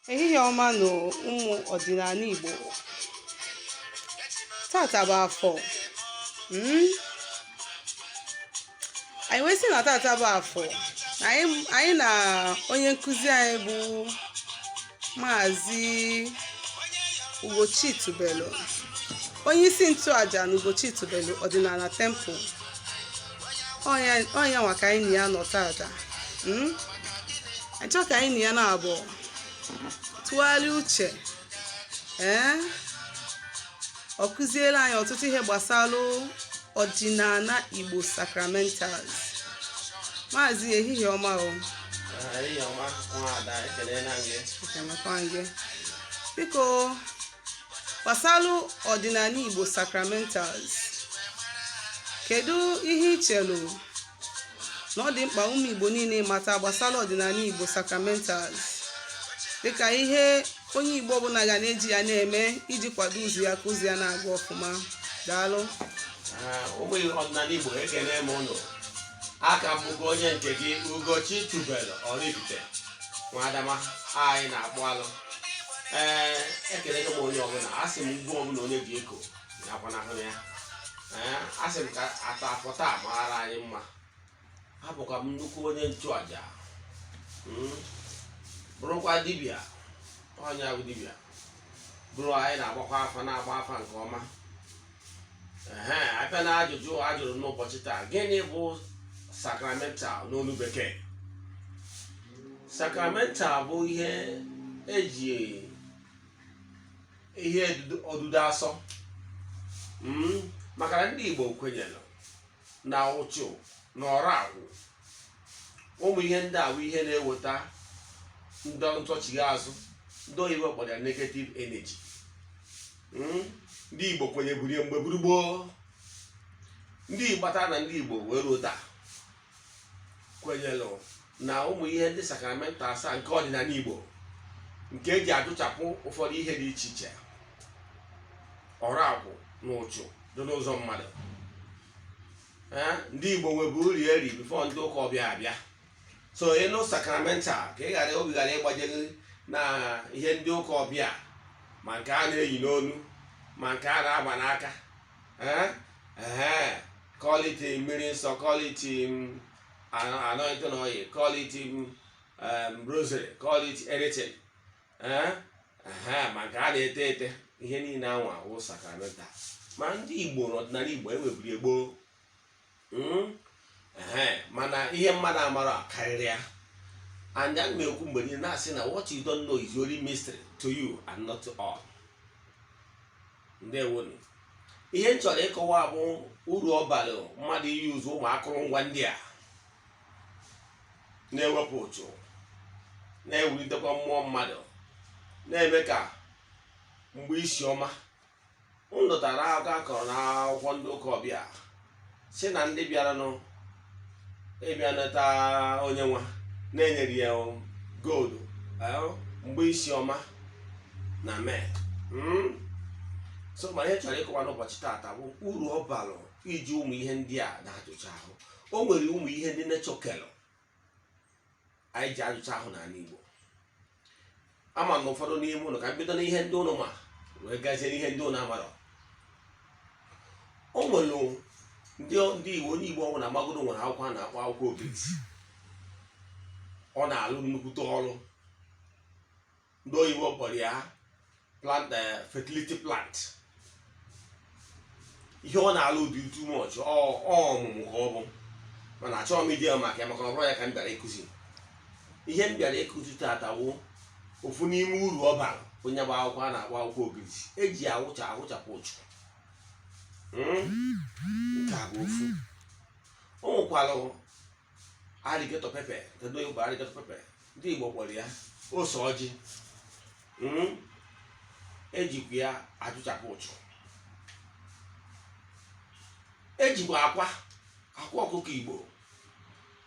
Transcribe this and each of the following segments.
Ehihie ọma nụ, ụmụ ọdịnala Igbo. Tata bụ Afọ. Anyị wee sị na tata bụ Afọ na anyị na onye nkụzi anyị bụ Maazị Ugochi Tubelu, onye isi nchụaja na Ugochi Tubelu Ọdịnala Temple. Ọ nya nwa ka anyị na ya nọ tata. Anyị chọọ ka anyị na ya na-abụ tụgharịa uche, ee, ọ kụziela anyị ọtụtụ ihe gbasara ọdịnala Igbo sacramentals. Maazị, ehihie ọma o. Ehihie ọma, nwaada, ekelela m gị. Ekelekwa gị. Biko, gbasara ọdịnala Igbo sacramentals, kedu ihe ị chelụ na ọ dị mkpa ụmụ Igbo niile mata gbasara ọdịnala Igbo sacramentals, dịka ihe onye Igbo ọbụla ga na-eji ya na-eme iji kwado ụzọ ya ka ụzọ ya na-aga ọfụma? Daalụ. Ụmụ ọdịnala Igbo, ekele m ụnụ. Aka m bụkwa onye nke gị, Ugochi Tubelu Oraifite, nwaadama anyị na-akpụ alụ. Ee, ekelego m onye ọbụla. Asị m ugwu ọbụla onye ji eko nakwanahụ ya. Ee, asị m ka ata afọ taa mara anyị mma. Abụkwa m nnukwu onye nchụaja, bụrụkwa dibịa. Onye bụ dibịa bụrụ anyị na-agbakwa afa, na-agba afa nke ọma. Ehe, abịa na ajụjụ a jụrụ n'ụbọchị taa, gịnị bụ sacramental n'olu bekee? Sacramental bụ ihe eji ihe odudo asọ, maka na ndị Igbo kwenyere na ụchụ na ọra akwụ, ụmụ ihe ndị a bụ ihe na-eweta ndị ntọchigha azụ. Ndị oyibo kpọrọ ya negative energy. Ndị Igbo kwenyeburu ya mgbe gburu gboo. Ndị gbatara na ndị Igbo wee ruo taa kwenyere na ụmụ ihe ndị sacramental asaa nke ọdịnala Igbo, nke eji ajụchapụ ụfọdụ ihe dị iche iche, ọrụ akwụ na ụchụ dị n'ụzọ mmadụ. Ndị Igbo nwebu uri eri before ndị ụka ọbịa abịa. So ịnụ sacramental, ka ị ghara obi ghara ịgbaje gị na ihe ndị ụka ọbịa, ma nke a na-eyi n'onu, ma nke a na-agba n'aka, ee, call it mmiri nsọ, call it anointing oil, call it rosary, call it anything, ee, ma nke a na-ete ete, ihe niile anwa wụ sacramental. Ma ndị Igbo n'ọdịnala Igbo ewebiri egboo. Ee, mana ihe mmadụ amara karịrị ya. And ana m ekwu mgbe niile na-asị na what you don't know is only mystery to you and not to all. Ndewonu. Ihe m chọrọ ịkọwa bụ uru ọ bara mmadụ iyuzu ụmụ akụrụngwa ndị a na-ewepụ ụchụ, na-ewulitekwa mmụọ mmadụ, na-eme ka mgbe isi ọma. M dọtara akụkọ akọrọ n'akwụkwọ ndị ụka ọbịa, si na ndị bịaranụ ịbịa neta onye nwa na-enyere ya gold, mgbe isi ọma na mee. So ma ihe chọrọ ịkọwa n'ụbọchị taata bụ uru ọ bara iji ụmụ ihe ndị a na-ajụcha ahụ. O nwere ụmụ ihe ndị nature kelụ anyị ji ajụcha ahụ n'ala Igbo. Ama na ụfọdụ n'ime ụlọ, ka m bido n'ihe ndị ụlọ ma wee gazie n'ihe ndị ụlọ amarọ. O nwere ndị Igbo, onye Igbo ọbụla amagodo nwere akwụkwọ a na-akpọ akwụkwọ ogirisi. Ọ na-alụ nnukwute ọrụ. Ndị oyibo kpọrọ ya plant, fertility plant. Ihe ọ na-alụ dị too much. Ọ ọmụmụ ka ọ bụ, mana achọghị m ije maka ya, maka ọ bụrụ ya ka m bịara ịkụzi. Ihe m bịara ịkụzi tata wụ ofu n'ime uru ọ bara, onye bụ akwụkwọ a na-akpọ akwụkwọ ogirisi eji awụcha awụchapụ ụchụ. Nke a bụ ofu. O nwekwara alligator pepper, nke ndị oyibo alligator pepper, ndị Igbo kpọrọ ya ose ọjị. Ejikwa ya ajụchapụ ụchụ. Ejikwa akwa ọkụkọ Igbo,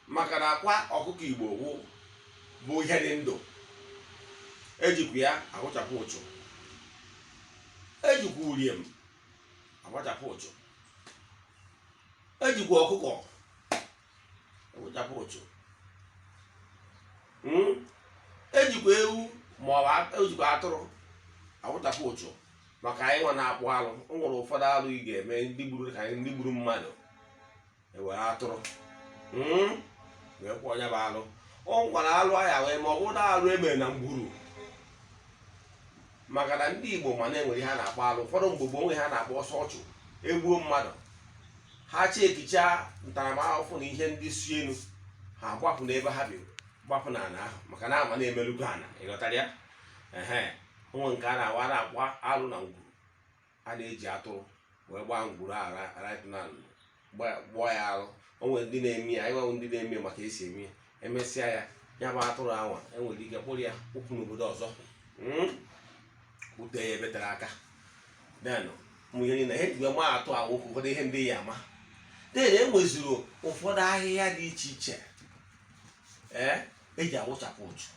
maka na akwa ọkụkọ Igbo bụ ihe dị ndụ. Ejikwa ya ahụchapụ ụchụ. Ejikwa uriem agbachapụ ụchụ. Ejikwa ọkụkọ awụchapụ ụchụ. Ejikwa ewu. Ma ọ bụ ejikwa atụrụ awụchapụ ụchụ maka anyị nwa na-akpụ alụ. O nwere ụfọdụ alụ ị ga-eme, ndị gburu ka anyị, ndị gburu mmadụ, ewere atụrụ wee kwụọ ya bụ alụ. O nwekwara alụ aya wee ma ọ bụrụ na alụ emere na ngwuru, maka na ndị Igbo ma na-enwere ihe a na-akpọ alụ. Ụfọdụ mgbe gboo, onwe ha na-akpọ ọsọ ọchụ, egbuo mmadụ, ha chekicha ntaramahụhụ na ihe ndị si elu, ha gbapụ n'ebe ha bi, gbapụ n'ala ahụ, maka na ama na-emelugo ana. Ịghọtara ya? Ehe, onwe nke a na-awa na-akpọ alụ na ngwuru, a na-eji atụrụ wee gbaa ngwuru a right now, gbụọ ya alụ. O nwere ndị na-eme ya, ịgbanwe ndị na-eme ya maka esi eme ya. Emesịa ya, ya bụ atụrụ anwa, enwere ike kpụrụ ya kpụpụ n'obodo ọzọ, kpute ya ebe tere aka. Then ụmụ ihe niile ha eji wee maa atụ awụ ụfọdụ ihe ndị ya ama. Then e nwezuru ụfọdụ ahịhịa dị iche iche ee eji awụchapụ ụchụ,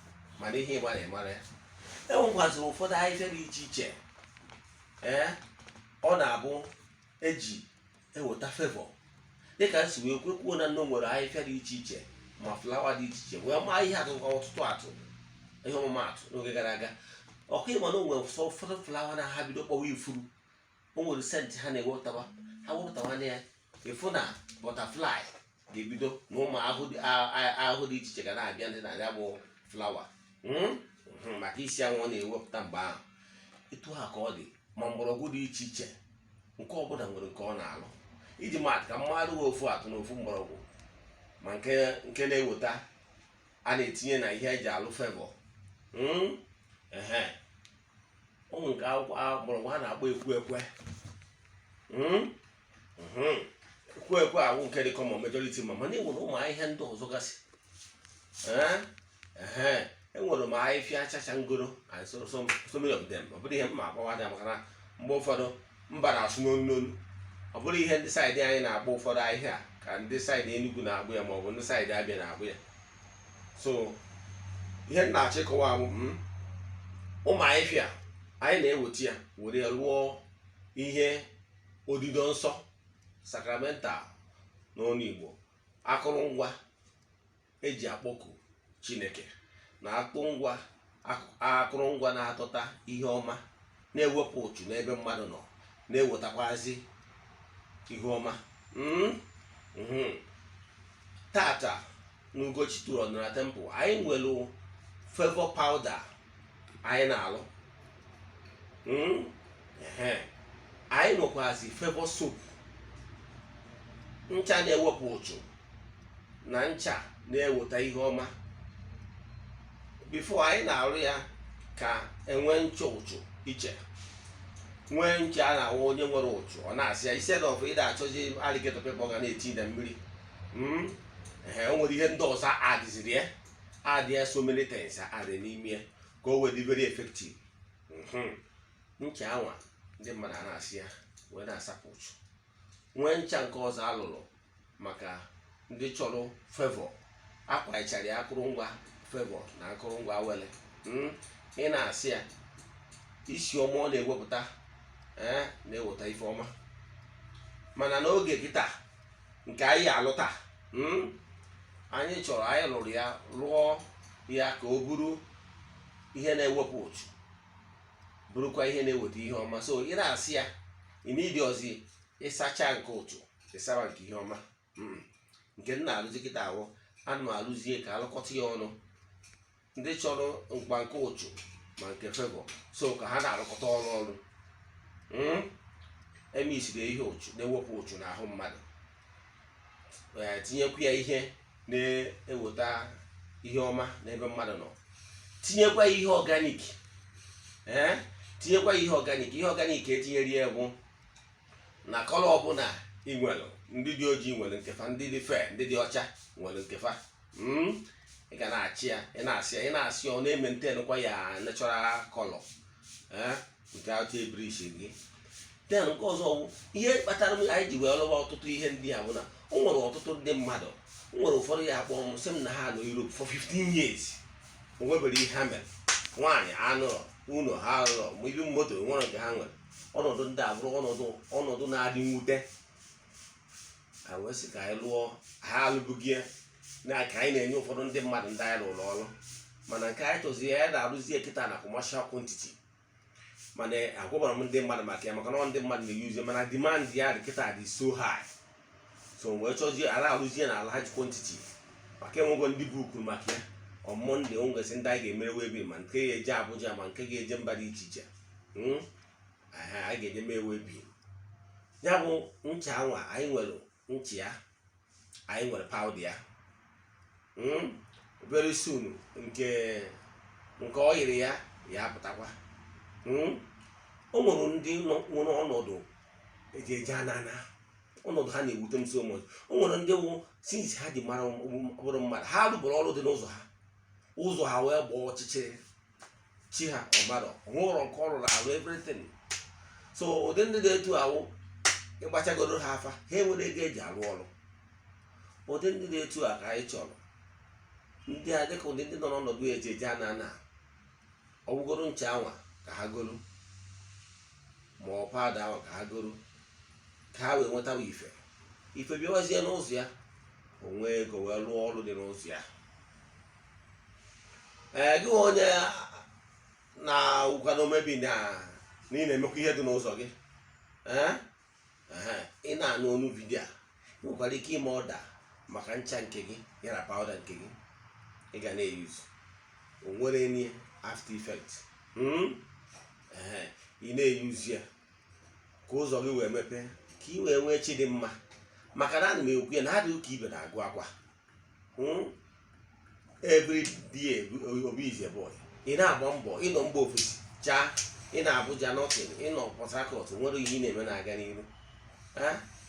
mana ihe ịgba na-emara ya. E nwekwaziri ụfọdụ ahịhịa dị iche iche ee ọ na-abụ eji eweta favour, dịka m si wee kwekwuo na nne nwere ahịhịa dị iche iche ma flower dị iche iche wee maa ihe atụ, ọtụtụ atụ, ihe ọmụmaatụ n'oge gara aga. Ọkụ ịma na o nwere ụfọdụ flower na ha bido kpọwa ifuru, o nwere scent ha na-ewepụtawa. Ha wepụtawa na ya, ịfụ na butterfly ga-ebido na ụmụ ahụhụ dị iche iche ga na-abịa ndị na ya bụ flower, maka isi anwụ ọ na-ewepụta mgbe ahụ. Etu ha ka ọ dị ma mgbọrọgwụ dị iche iche, nke ọbụla nwere nke ọ na-alụ. Iji maatụ, ka mmadụ wee ofu atụ na ofu mgbọrọgwụ ma nke na-eweta a na-etinye na ihe eji alụ favour. Ehe, ụmụ nke akwụkwọ mgbọrọgwụ a na-akpọ ekwu ekwe. Ekwu ekwe awụ nke dị common majority, ma mana enwere ụmụ ahịhịa ndị ọzọ gasị. Ehe, enwere m ahịhịa chacha ngoro and so so so many of them. Ọ bụrụ ihe mma akpọwa dị, maka na mgbe ụfọdụ mba na-asụ n'olu n'olu. Ọ bụrụ ihe ndị side anyị na-akpọ ụfọdụ ahịhịa ka ndị side Enugu na-agbụ ya, ma ọ bụ ndị side Abịa na-agbụ ya. So ihe m na-achọ ịkọwa bụ ụmụ ahịhịa anyị na-eweta ya were lụọ ihe odido nsọ, sacramental n'ọnụ Igbo, akụrụngwa eji akpọku Chineke na akụrụngwa na-atọta ihe ọma, na-ewepụ ụchụ n'ebe mmadụ nọ, na-ewetakwazi ihe ọma. Tata na Ugochi tụrụ ọdịnala temple, anyị nwere favour powder anyị na-alụ. Ehe. Anyị nwekwazi favour soap, ncha na-ewepụ ụchụ na ncha na-eweta ihe ọma. Before anyị na-arụ ya ka enwee ncha ụchụ iche, nwee ncha a na-awụ onye nwere ụchụ, ọ na-asị ya instead of ịda achọzi alligator pepper ga na-eti na mmiri. Ehe, o nwere ihe ndị ọzọ adịziri ya, adị ya so many things adị n'ime ya ka o wee dị very effective. Ncha anwa ndị mmadụ a na-asị ya wee na-asapụ ụchụ. Nwee ncha nke ọzọ alụrụ maka ndị chọrọ favour, akwanyechara ya akụrụngwa favour na akụrụngwa wele. Ị na-asị ya, isi ọma ọ na-ewepụta, ee, na-eweta ife ọma. Mana n'oge kịta nke anyị alụ taa, anyị chọrọ, anyị lụrụ ya, lụọ ya ka o bụrụ ihe na-ewepụ ụchụ, bụrụkwa ihe na-eweta ihe ọma. So ị na-asị ya, ị n'ịdị ọzọ ịsacha nke ụchụ, ịsaba nke ihe ọma. Nke m na-alụzi kịta ahụ, ana m alụzie ka alụkọta ya ọnụ, ndị chọrọ mkpa nke ụchụ ma nke favour, so ka ha na-arụkọta ọrụ ọrụ. Emisiri ihe ụchụ na-ewepụ ụchụ n'ahụ mmadụ, ee, tinyekwu ya ihe na-eweta ihe ọma n'ebe mmadụ nọ, tinyekwa ihe organic, ee, tinyekwa ihe organic. Ihe organic etinyere ya bụ na colour ọbụla ị nwere, ndị dị ojii nwere nkefa, ndị dị fair, ndị dị ọcha nwere nkefa. Ị ga na-achị ya, ị na-asị ya, ị na-asị ya, ọ na-emaintainukwa ya natural color, ee, nke atụ ebirishi gị. Then nke ọzọ bụ ihe kpatara m anyị ji wee lụwa ọtụtụ ihe ndị a bụ na o nwere ọtụtụ ndị mmadụ, o nwere ụfọdụ ya akpọ m sị m na ha nọ Europe for 15 years, o nwebere ihe ha mere, nwaanyị anụrọ ụlọ ha arụrọ, ma ibi moto nwere nke ha nwere. Ọnọdụ ndị a bụrụ ọnọdụ na-adị mwute. A wee sị ka anyị lụọ ha, alụbụghị na ka anyị na-enye ụfọdụ ndị mmadụ ndị anyị lụrụ ọrụ. Mana nke anyị chọzi ya na-arụzi kịta na commercial quantity. Mana agwabara m ndị mmadụ maka ya, maka na ọ ndị mmadụ na-eyuzi, mana demand ya dị kịta dị so high. So wee chọzie ala arụzie na large quantity, maka enwego ndị bukuru maka ya. On Monday o nwesị ndị anyị ga-emere waybill, ma nke ga-eje Abuja, ma nke ga-eje mba dị iche iche. Anyị ga-eje mee waybill. Ya bụ ncha anwa, anyị nwere ncha ya, anyị nwere powder ya. Very soon nke ọ yiri ya ya apụtakwa. O nwere ndị nwere ọnọdụ eji eje anana, ọnọdụ ha na-ewute m so much. O nwere ndị wụ since ha ji mara bụrụ mmadụ, ha rụbụrụ ọrụ dị n'ụzọ ha, ụzọ ha wee gbaa ọchịchịrị, chi ha ọmara onwere nke ọ rụrụ arụ, everything. So ụdị ndị dị etu awụ, ịgbachagoro ha afa, ha enwere ego eji arụ ọrụ. Ụdị ndị dị etu a ka anyị chọrọ, ndị a dịka ụdị ndị nọ n'ọnọdụ eji eje ana ọgwụgoro ncha anwa ka ha goro, ma ọ powder anwa ka ha goro, ka ha wee nwetawa ife. Ife bịawazie n'ụzọ ya, o nwee ego wee rụọ ọrụ dị n'ụzọ ya. Ee, gị onye na-awụkwa n'omebi na ị na-emekwa ihe dị n'ụzọ gị, ee, ị na-anụ ọnụ video a, ị nwekwara ike ime order maka ncha nke gị ya na powder nke gị ị ga na-eyuzu. O nwere any after effect. Ee, ị na-eyuzu ya ka ụzọ gị wee mepee, ka ị wee nwee chi dị mma, maka na ana m ekwu ya na adịghị ka ibe na-agụ akwa. Every day Obi is a boy. Ị na-agba mbọ, ịnọ mba ofesi chaa, ị na Abuja, nothing, ịnọ Port Harcourt, nwere ihe ị na-eme na-aga n'iru.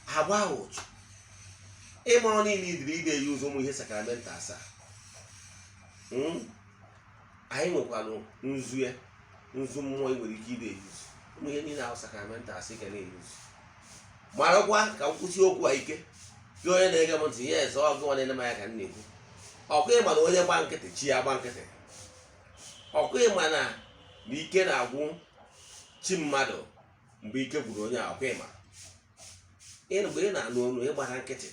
Agba ụchụ ịmụrụ niile idiri ide eyi ụzọ ụmụ ihe sakramenti asaa. Anyị nwekwara nzu ya, nzu mmụọ ị nwere ike ide eyuzu ụmụ ihe niile ahụ sakramenti asị ga na-eyuzu. Marakwa ka m kwụsị okwu a ike. Gị onye na-ege m ntị, yes, ọ gị nwa na-ene m anya ka m na-ekwu. Ọkwa ịma na onye gba nkịtị, chi ya gba nkịtị. Ọkwa ịma na ike na-agwụ chi mmadụ mgbe ike gwụrụ onye a. Ọkwa ịma mgbe ị na-anụ olu ịgbara nkịtị,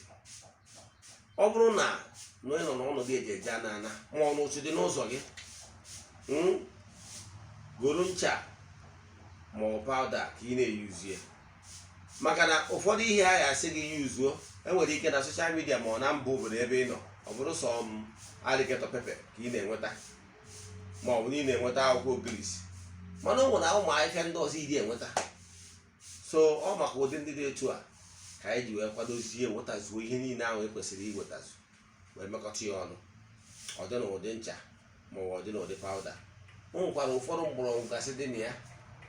ọ bụrụ na ị nọ n'ọnọdụ eji eje ana ana, ma ọ n'ụchụ dị n'ụzọ gị, goro ncha ma ọ powder ka ị na-eyuzie, maka na ụfọdụ ihe a ga-asị gị yuzuo, enwere ike na social media ma ọ na mba obodo ebe ị nọ, ọ bụrụ sọ m alligator pepper ka ị na-enweta, ma ọ bụ na ị na-enweta akwụkwọ ogirisi, mana o nwere ụmụ ahịhịa ndị ọzọ iri enweta. So ọ maka ụdị ndị dị etu a ka anyị ji wee kwadozie, wetazuo ihe niile ahụ e kwesịrị iwetazu, wee mekọta ya ọnụ, ọ dị n'ụdị ncha ma ọ dị n'ụdị powder. O nwekwara ụfọdụ mgbọrọgwụ gasị dị na ya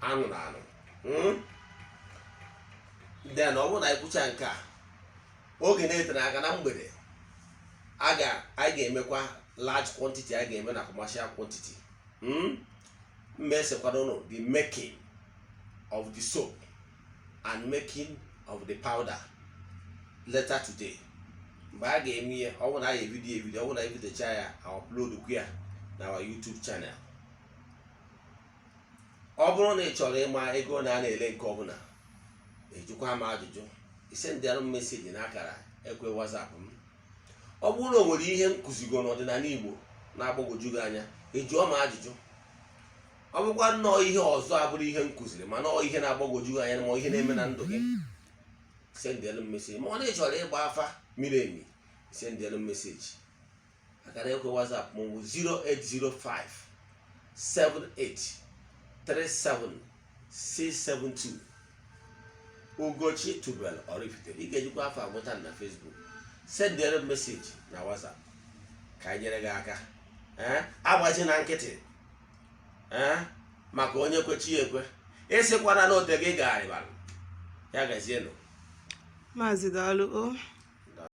anụ na anụ. Then ọ bụrụ na anyị kwucha nke a, oge na-etere aka na mgbede anyị ga-emekwa large quantity, a ga-eme na commercial quantity. Mma esekwara ụnụ the making of the soap and making of the powder later today. Mgbe a ga-eme ihe, ọ bụrụ na anyị evidio evidio, ọ bụrụ na evidocha ya, upload kwu ya na our YouTube channel. Ọ bụrụ na ị chọrọ ịma ego na a na-ele nke ọbụla, ejikwa m ajụjụ, isendịara m message n'akara ekwe WhatsApp m. Ọ bụrụ na o nwere ihe nkụzigo n'ọdịnala Igbo na-agbagwoju gị anya, ejụọ m ajụjụ. Ọ bụkwa nnọọ ihe ọzọ abụrụ ihe m kụziri, mana ọ ihe na-agbagwoju gị anya, ma ihe na-eme na ndụ gị, sendịalụ m message. Ma ọ na ị chọrọ ịgba afa miri emi, sendịalụ m message. Akara ekwe WhatsApp m bụ 0805 78 37 672. Ugochi Tubelu Oraifite. Ị ga-ejikwa afọ agwụta na Facebook, sendịalụ m message na WhatsApp ka anyị nyere gị aka. Ee, agbaji na nkịtị, ee, maka onye kwechi ya ekwe, ịsịkwana na ote gị gagharịbara ya. Gazienụ. Maazị, daalụ o.